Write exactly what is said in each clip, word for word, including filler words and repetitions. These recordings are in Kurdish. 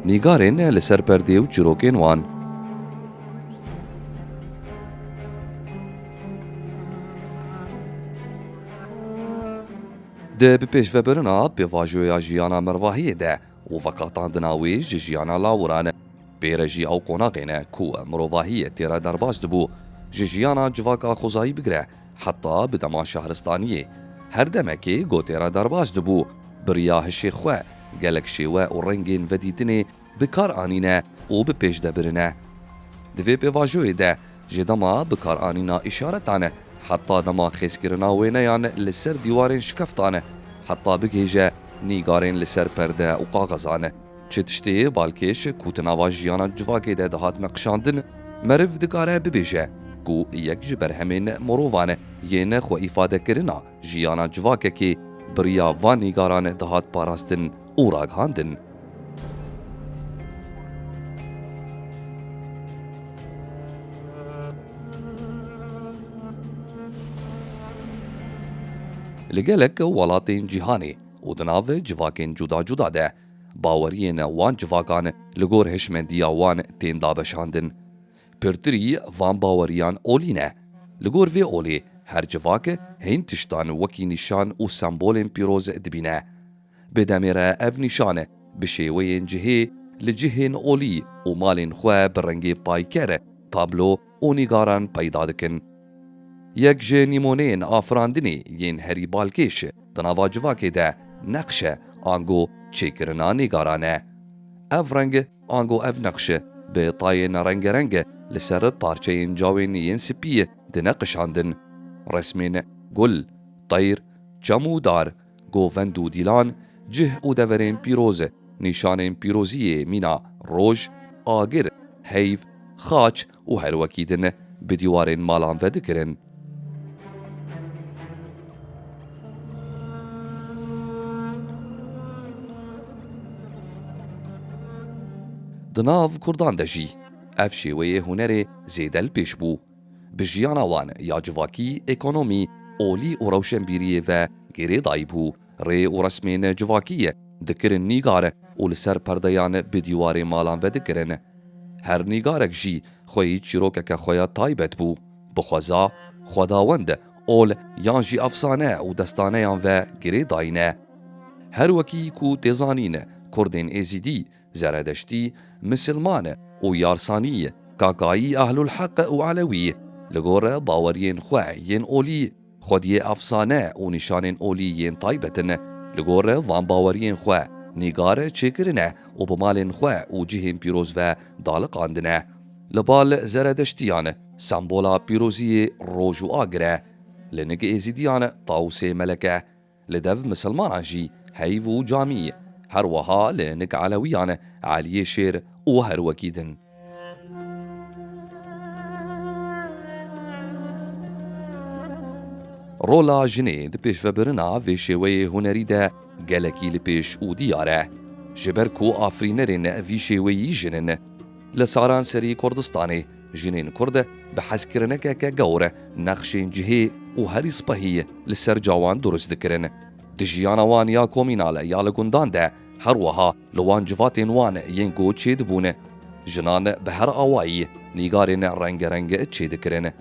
nîgarên li ser perdê û çîrokên wan. Di bipêşvebirina pêvajoya jiyana mervahiyê de û veqetandina wê ji jiyana lawiran, pê re jî ew qonaxê ne ku mirovahî tê re derbas dibû, ji jiyana civaka xwezayî bigire heta bi dema şahristaniyê. Her demekê ku tê re derbas dibû, bi riya hişê xwe gelek şêwe û rengên vedîtinê bi kar anîne û bi pêş de birine. Di vê pêvajoyê de ji dema bikaranîna îşaretan heta dema xêzkirina wêneyan li ser dîwarên şikeftan heta bigihêje nîgarên li ser perde û kaxezan. Çi tiştê balkêş ku di nava jiyana civakê de dihat neqişandin, meriv dikare bibêje ku yek ji berhemên mirovan yên xwe îfadekirina jiyana civakekê bi riya van nîgaran dihat parastin û ragihandin. Li gelek welatên cîhanê û di nav civakên cuda cuda de, baweriyên wan civakan li gor hişmendiya wan tên dabeşandin. Pirtirî van baweriyan olî ne. Li gor vê olê her civak hîn tiştan wekî nîşan û sembolên pîroz dibîne. Bi demê re ev nîşan bi şêweyên cihê li cihên olî û malên xwe bi rengê payker, tablo û nîgaran peyda dikin. Yek ji nîmoneyên afirandinê yên herî balkêş di nava civakê de neqş e, ango çêkirina nîgaran e. Ev reng ango ev neqş bi tayên rengereng li ser parçeyên cawên yên spî dineqişandin. Resmên gul, teyr, çem û dar, govend û dîlan, cih û deverên pîroz, nîşanên pîroziyê mîna roj, agir, heyv, xaç û her wekî din bi dîwarên malan ve dikirin. Di nav Kurdan de jî ev şêweyê hunerê zêde li pêş bû. Bi jiyana wan ya civakî, ekonomî, olî û rewşenbîriyê ve girêdayî bû. Rê û resmên civakî dikirin nîgar û li ser perdeyan bi dîwarê malan ve dikirin. Her nîgarek jî xweyî çîrokeke xwe ya taybet bû. Bi xweza, xwedawend, ol yan jî efsane û destaneyan ve girêdayî ne. Her wekî ku tê zanîn, Kurdên Êzîdî, Zeredeştî, Misilman û Yarsanî, Kakayî, Ehlul Heq û Elewî, li gor baweriyên xwe yên olî, xwediyê efsane û nîşanên olî yên taybet in. Li gor van baweriyên xwe, nîgar çêkirine û bi malên xwe û cihên pîroz ve daliqandine. Li bal Zeredeştiyan, sembola pîroziyê roj û agir e. Li nig Êzîdiyan, Tawusê Melek e. Li dev misilmanan jî heyv û camî, her wiha li nig Elewiyan Eliyê Şêr û her wekî din. Rola jinê di pêşvebirina vê şêweyê hunerî de gelekî li pêş û diyar e. Ji ber ku afirînerên vî şêweyî jin in, li saranserî Kurdistanê jinên Kurd bi hezkirinekeke gewr nexşên cihê û herî spehî li ser cawan durust dikirin. Di jiyana wan ya komînal ya li gundan de, her wiha li wan civatên wan yên ku çêdibûn, jinan bi her awayî nîgarên rengereng çêdikirin.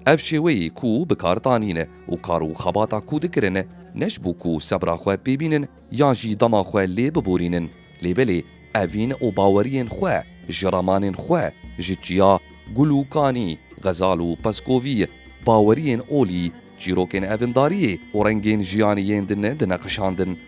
Ev şêweyê ku bi kar tanîn û kar û xebata ku dikirin, ne ji bo ku sebra xwe pê bînin yan jî dema xwe lê biborînin, lê belê evîn û baweriyên xwe ji ramanên xwe, ji çiya, gul û kanî, xezal û peskovî, baweriyên olî, çîrokên evindariyê û rengên jiyanî yên din dineqişandin.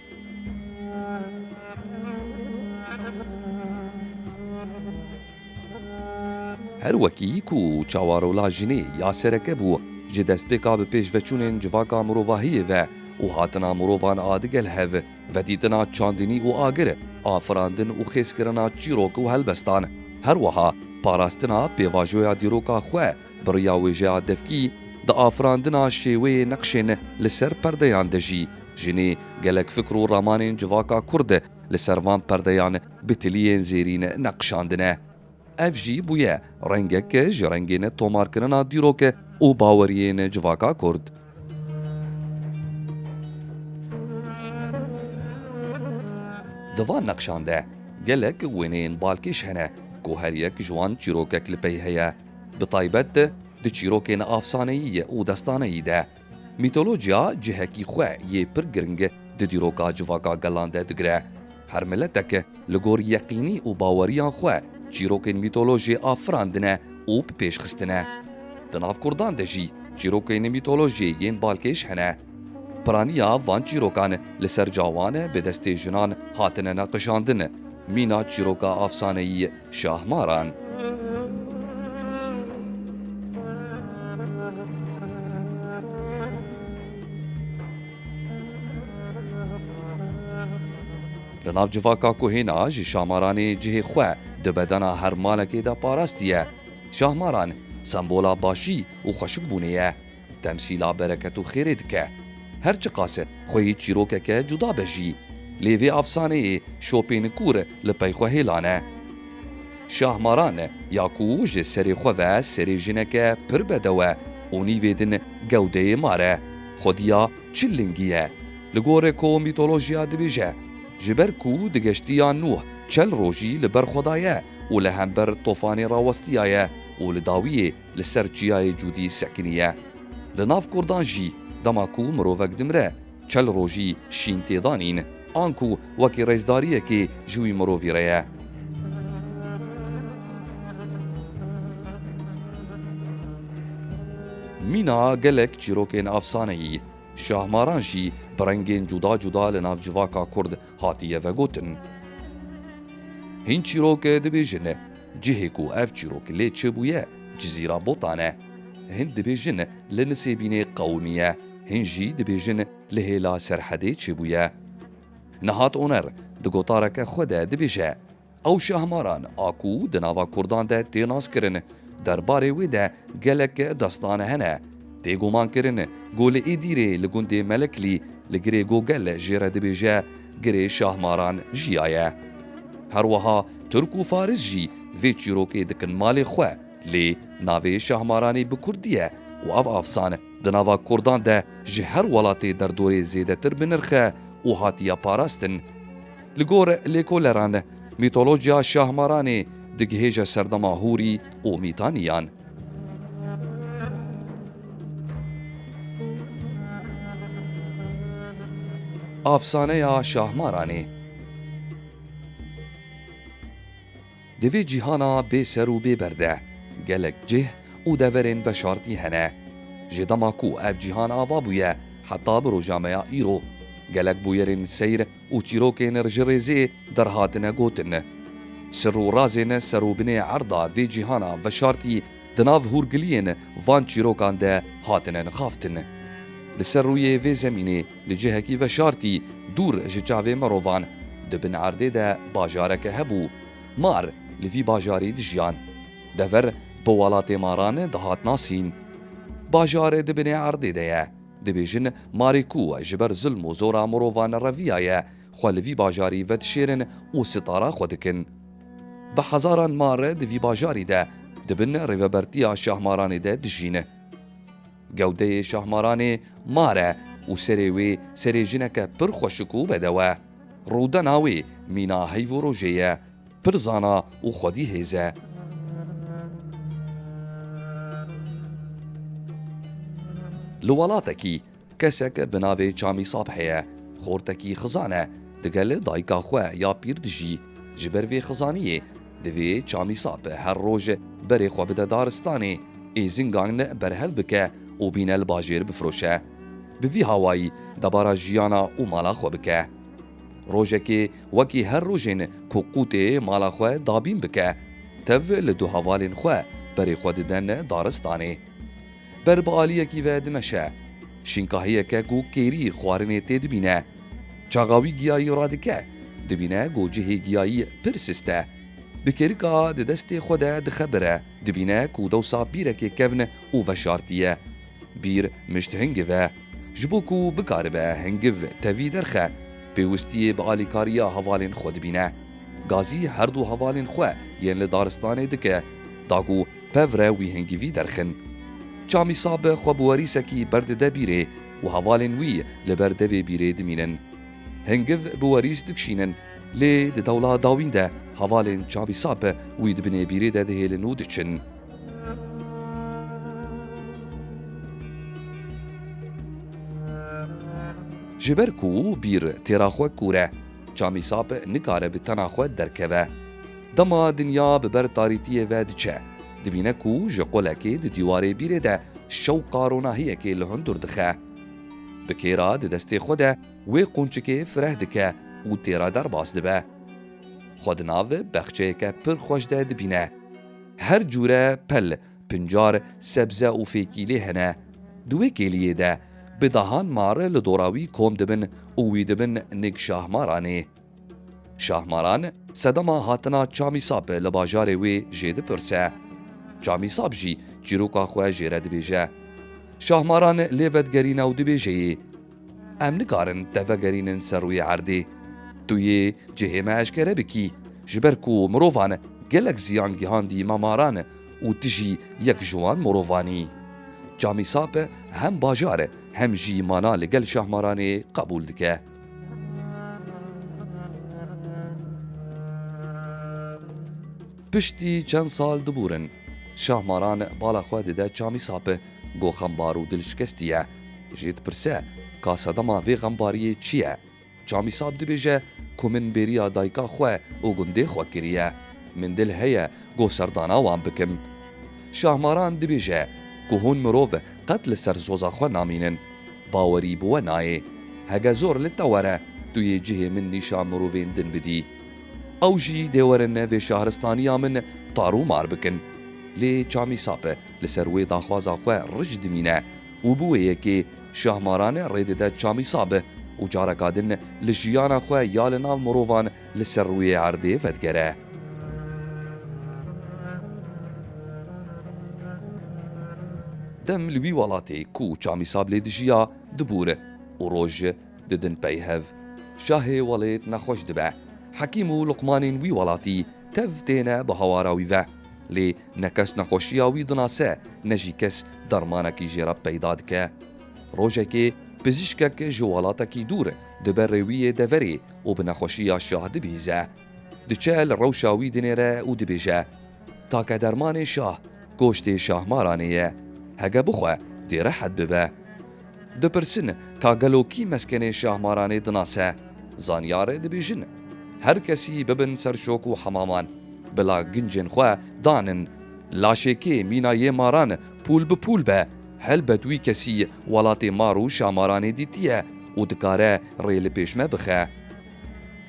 Her wekî ku çawa rola jinê ya sereke bû, ji destpêka bi pêş veçûnên civaka mirovahiyê ve û hatina mirovan a digel hev, vedîtina çandinî û agir, afirandin û xêzkirina çîrok û helbestan, her wiha parastina pêvajoya dîroka xwe bi riya wêjeya devkî, di afirandina şêweyê neqşên li ser perdeyan de jî jinê gelek fikr û ramanên civaka Kurd li ser van perdeyan bi tiliyên zêrîn neqişandine. Ev jî bûye rengek ji rengên tomarkirina dîrok û baweriyên civaka Kurd. Di van neqşan de Gelek wêneyên balkêş hene ku her yek ji wan çîrokek li pey heye. Bi taybet di çîrokên afsaneyî û destaneyî de. Mîtolojiya cihekî xwe yê pir giring di dîroka civaka gelan de digire. Her miletek li gor yeqînî û baweriyan xwe çîrokên mîtolojiyê afirandine û bi pêş xistine. Di nav kurdan de jî çîrokên mîtolojiyê yên balkêş hene. Piraniya van çîrokan li ser cawan bi destê jinan hatine neqişandin. Mîna çîroka afsaneyî Şahmaran. Li nav civaka ku hêna ji Şahmaranê cihê xwe di bedena her malekê de parastiye. Şahmaran sembola başî û xweşikbûnê ye. Temsîla bereket û xêrê dike. Her çiqas xweyî çîrokeke cuda be jî, lê vê afsaneyê şopên kûr li pey xwe hêlan e. Şahmaran ya ku ji serê xwe ve serê jineke pir bedew e û nîvê din gewdeyê mar e, xwediya çil lingî ye. Li gorî ku mîtolojiya dibêje, ji ber ku di geştiya Nûh çel rojî li ber xwe daye û li hember tofanê rawestiyaye û li dawiyê li ser çiyayê Cûdî sekiniye. Li nav kurdan jî dema ku mirovek dimire, çel rojî şîn tê danîn, anku wekî rêzdariyekê ji wî mirovî re ye. Mîna gelek çîrokên afsaneyî, Şahmaran jî bi rengên cuda cuda li nav civaka kurd hatiye vegotin. Hin çîrok dibêjin, cihê ku ev çîrok lê çêbûye, Cizîra Botan e. Hin dibêjin li Nisêbînê qewimiye, hin jî dibêjin li hêla Serhedê çêbûye. Nihat Oner di gotareke xwe de dibêje, ew Şahmaran a ku di nava kurdan de tê naskirin, derbarê wê de gelek destan hene. Tê guman kirin ku li Êdîrê li gundê Meleklî li girê ku gel jê re dibêje, girê Şahmaran jiyaye. Her wiha Tirk û Faris jî vê çîrokê dikin malê xwe, lê navê Şahmaranê bi kurdî ye û ev afsan di nava kurdan de ji her welatê derdorê zêdetir bi nirx e û hatiye parastin. Li gor lêkoleran, mîtolojiya Şahmaranê digihêje serdema Hûrî û Mîtaniyan. Afsaneya Şahmaranê. Di vê cîhana bê ser û bê ber de gelek cih û deverên veşartî hene. Ji dema ku ev cîhan ava bûye heta bi roja me ya îro, gelek bûyerên seyr û çîrokên ji rêzê derhatine gotin. Sir û razên ser û binê erda vê cîhana veşartî di nav hûrgiliyên van çîrokan de hatine nixaftin. Li ser rûyê vê zemînê, li cihekî veşartî, dûr ji çavê mirovan, di bin erdê de bajareke hebû. Mar li vî bajarî dijiyan. Dever bi welatê maran dihat nasîn. Bajar di binê erdê de ye. Dibêjin, marê ku ji ber zilm û zora mirovan reviyaye, xwe li vî bajarî vedişêrin û sitara xwe dikin. Bi hezaran mar di vî bajarî de di bin rêvebertiya Şahmaranê de dijîn. Gewdeyê Şahmaranê mar e û serê wê serê jineke pir xweşik û bedew e. Rûdena wê mîna heyv û rojê ye. Pir zana û xwedî hêz e. Li welatekî kesek bi navê Çamîsap heye. Xortekî xizan e, digel dayika xwe ya pîr dijî. Ji ber vê xizaniyê divê Çamîsap her roj berê xwe bide daristanê, êzingan berhev bike û bîne li bajêr bifroşe. Bi vî hawayî debara jiyana û mala xwe bike. Rojekê wekî her rojên ku qûtê mala xwe dabîn bike, tev li du hevalên xwe berê xwe diden daristanê. Ber bi aliyekî ve dimeşe. Şînkahiyeke ku kêrî xwarinê tê dibîne. Çaxa wî giyayî radike, dibîne ku cihê giyayî pir sist e. Bi kêrika di destê xwe de dixebire, dibîne ku dewsa bîrekê kevn û veşartî ye. Bîr mişt hingiv e. Ji bo ku bikaribe hingiv tevî derxe, pêwistiyê bi alîkariya hevalên xwe dibîne. Gazî her du hevalên xwe yên li daristanê dike, da ku pevre wî hingivî derxin. Çamîsab xwe bi werîsekî berdide bîrê û hevalên wî li ber devê bîrê dimînin. Hingiv bi werîs dikişînin, lê di dewla dawîn de hevalên Çamîsap wî di binê bîrê de dihêlin û diçin. Ji ber ku bîr têra xwe kûr e, Çamîsap nikare bi tena xwe derkeve. Dema dinya bi ber tarîtiyê ve diçe, dibîne ku ji qolekê di dîwarê bîrê de şewqa ronahiyekê li hundir dixe. Bi kêra di destê xwe de wê qunçikê fireh dike û têra derbas dibe. Xwe di nav bexçeyeke pir xweş de dibîne. Her cûre pel, pincar, sebze û fêkî lê hene. Di wê kêliyê de bi dehan mar li dora wî kom dibin û wî dibin nik Şahmaranê. Şahmaran sedema hatina Çamîsap li bajarê wê jê dipirse. Çamîsap jî çîroka xwe jê re dibêje. Şahmaran lê vedigerîne û dibêje yê, Em nikarin te vegerînin ser rûyê erdê. Tu yê cihê me eşkere bikî, ji ber ku mirovan gelek ziyan gihandî me maran û tu jî yek ji wan mirovan î. Çamîsap hem bajar hem jî mana li gel Şahmaranê qebûl dike. Piştî çend sal dibûrin, Şahmaran bala xwe dide Çamîsap, go xembar û dilşikestî ye. Jê dipirse, ka sedema vê xembariyê çi ye? Çamîsap dibêje ku min bêriya dayika xwe û gundê xwe kiriye. Min dil heye ku serdana wan bikim. Şahmaran dibêje ku hûn mirov qet li ser soza xwe namînin. Bawerî bi we nayê. Hege zor li te were, tu yê cihê min nîşa mirovên din bidî. Ew jî dê werin vê şahristaniya min tar û mar bikin. Lê Çamîsap li ser wê daxwaza xwe ric dimîne û bi wê yekê Şahmaran rê dide Çamîsap û careka din li jiyana xwe ya li nav mirovan li ser rûyê erdê vedigere. Dem li wî welatê ku Çamîsap lê dijiya dibûr û roj didin pey hev. Şahê welêt nexweş dibe. Hekîm û luqmanên wî welatî tev têne bi hawara wî ve. Lê ne kes nexweşiya wî dinase, ne jî kes dermanekî jê re peyda dike. Rojekê pizîşkek ji welatekî dûr di berê wî yê deverê û bi nexweşiya şah dibihîze. Diçe li rewşa wî dinêre û dibêje, Take dermanê şah, goştê Şahmaranê ye. Hege bixwe, dê rehet bibe. Dipirsin, ka gelo kî meskenê Şahmaranê dinase? Zanyar dibêjin, Her kesî bibin ser şok û hemaman. Bila gincên xwe danin. Laşê kê mîna yê maran pûl bi pûl be. Helbet wî kesî welatê mar û Şahmaranê dîtiye û dikare rê li pêş me bixe.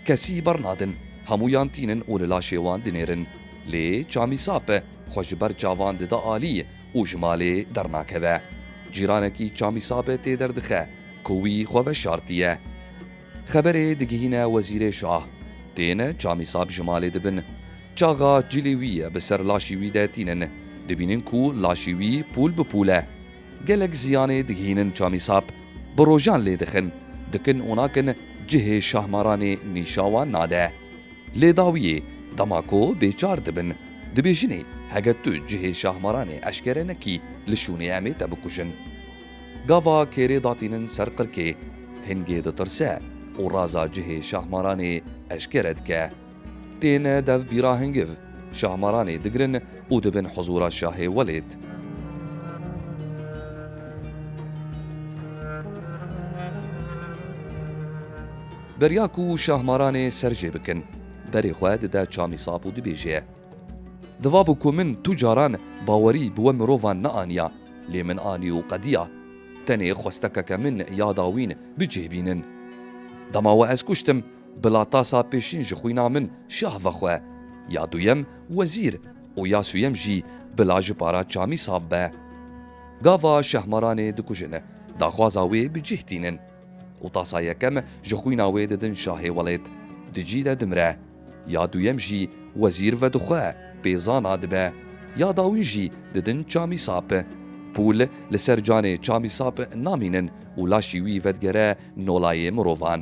Kesî bernadin, hemûyan tînin û li laşê wan dinêrin. Lê Çamîsap xwe ji ber çavan dide alî û ji malê dernakeve. Cîranekî Çamîsap tê derdixe ku wî xwe veşartiye. Xeberê digihîne wezîrê şah. Tên Çamîsap ji malê dibin. Çaxa cilê wî bi ser laşî wî de tînin. Dibînin ku laşî wî pûl bi pûl e. Gelek ziyanê digihînin Çamîsap. Bi rojan lê dixin. Dikin û nakin cihê Şahmaranê nîşa wan nade. Lê dawiyê dema ku bêçar dibin, dibêjinê, Hege tu cihê Şahmaranê eşkere nekî, li şûnê em ê te bikujin. Gava kêrê datînin ser qirkê, hingê ditirse û raza cihê Şahmaranê eşkere dike. Têne dev bîra hingiv, Şahmaranê digirin û dibin huzûra şahê welêt. Beriya ku Şahmaranê ser jê bikin, berê xwe dide Çamîsap û dibêje, Diva bû ku min tu caran bawerî bi we mirovan neaniya, lê min anî û qediya. Tenê xwestekeke min ya dawîn bi cih bînin. Dema we ez kuştim, bila tasa pêşîn ji xwîna min şah vexwe, ya duyem wezîr û ya suyem jî bila ji para Çamîsap be. Gava Şahmaranê dikujin, daxwaza wê bi cih tînin. Û tasa yekem ji xwîna wê didin şahê welêt, di cî de dimre. Ya duyem jî wezîr vedixwe, pêzana dibe. Ya dawîn jî didin Çamîsap. Pûl li ser canê Çamîsap namînin û laşî wî vedigere nolayê mirovan.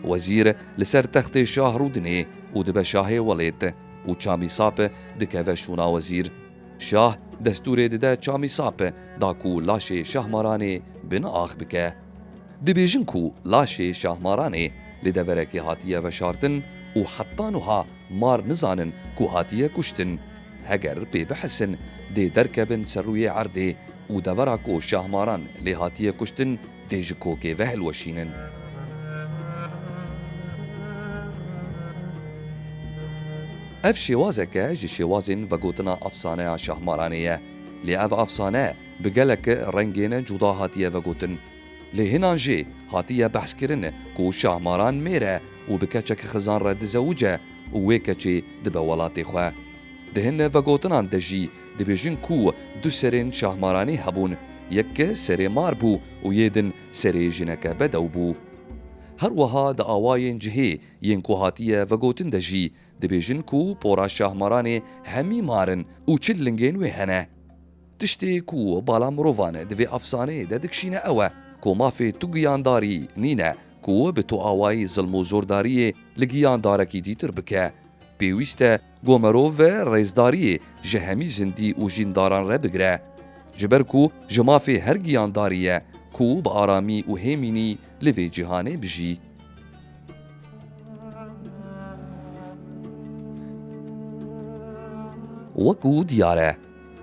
Wezîr li ser textê şah rûdinê û dibe şahê welêt û Çamîsap dikeve şûna wezîr. Şah destûrê dide Çamîsap da ku laşê Şahmaranê bin ax bike. Dibêjin ku laşê Şahmaranê Li deverekê hatiye veşartin û heta nuha mar nizanin ku hatiye kuştin. Heger pê bihesin, dê derkevin ser rûyê erdê û devera ku Şahmaran lê hatiye kuştin, dê ji kokê ve hilweşînin. Ev şêwazeke ji şêwazên vegotina efsaneya Şahmaranê ye. Lê ev efsane bi gelek rengên cuda hatiye vegotin. Lê hinan jî hatiye behskirin ku Şahmaran mêr e û bi keçek xizan re dizewice û wê keçê dibe welatê xwe. Di hin vegotinan de jî dibêjin ku du serên Şahmaranê hebûn, yek serê mar bû û yê din serê jineke bedew bû. Her wiha di awayên cihê yên ku hatiye vegotin de jî dibêjin ku pora Şahmaranê hemî mar in û çil lingên wê hene. Tiştê ku bala mirovan di vê efsaneyê de dikişîne ew e ku mafê tu giyandarî nîne ku bi tu awayî zilm û zordariyê li giyandarekî dîtir bike. Pêwîst e ku mirov rêzdariyê ji hemî zindî û jîndaran re bigire. Ji ber ku ji mafê her giyandarî ye ku bi aramî û hêmînî li vê cîhanê bijî. Wekû diyar e,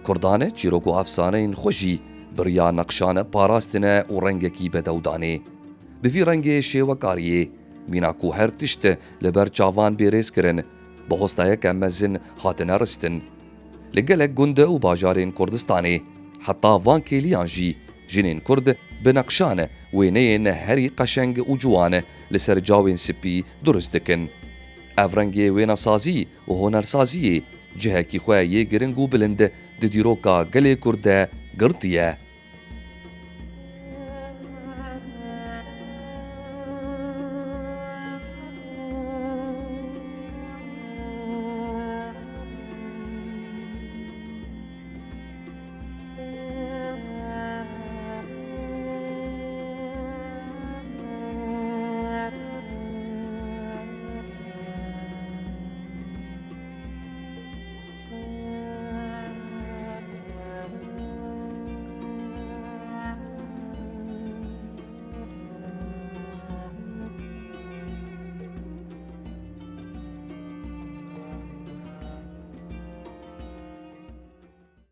Kurdan çîrok û efsaneyên xwe jî bi riya neqşan parastine û rengekî bedew danê. Bi vî rengê şêwekariyê, mîna ku her tişt li ber çavan bê rêzkirin, bi hostayeke mezin hatine ristin. Li gelek gund û bajarên Kurdistanê, heta van kêliyan jî, jinên Kurd bi neqşan wêneyên herî qeşeng û ciwan li ser cawên spî durust dikin. Ev rengê wênesazî û hunersaziyê cihekî xwe yê giring û bilind di dîroka gelê Kurd de girtiye.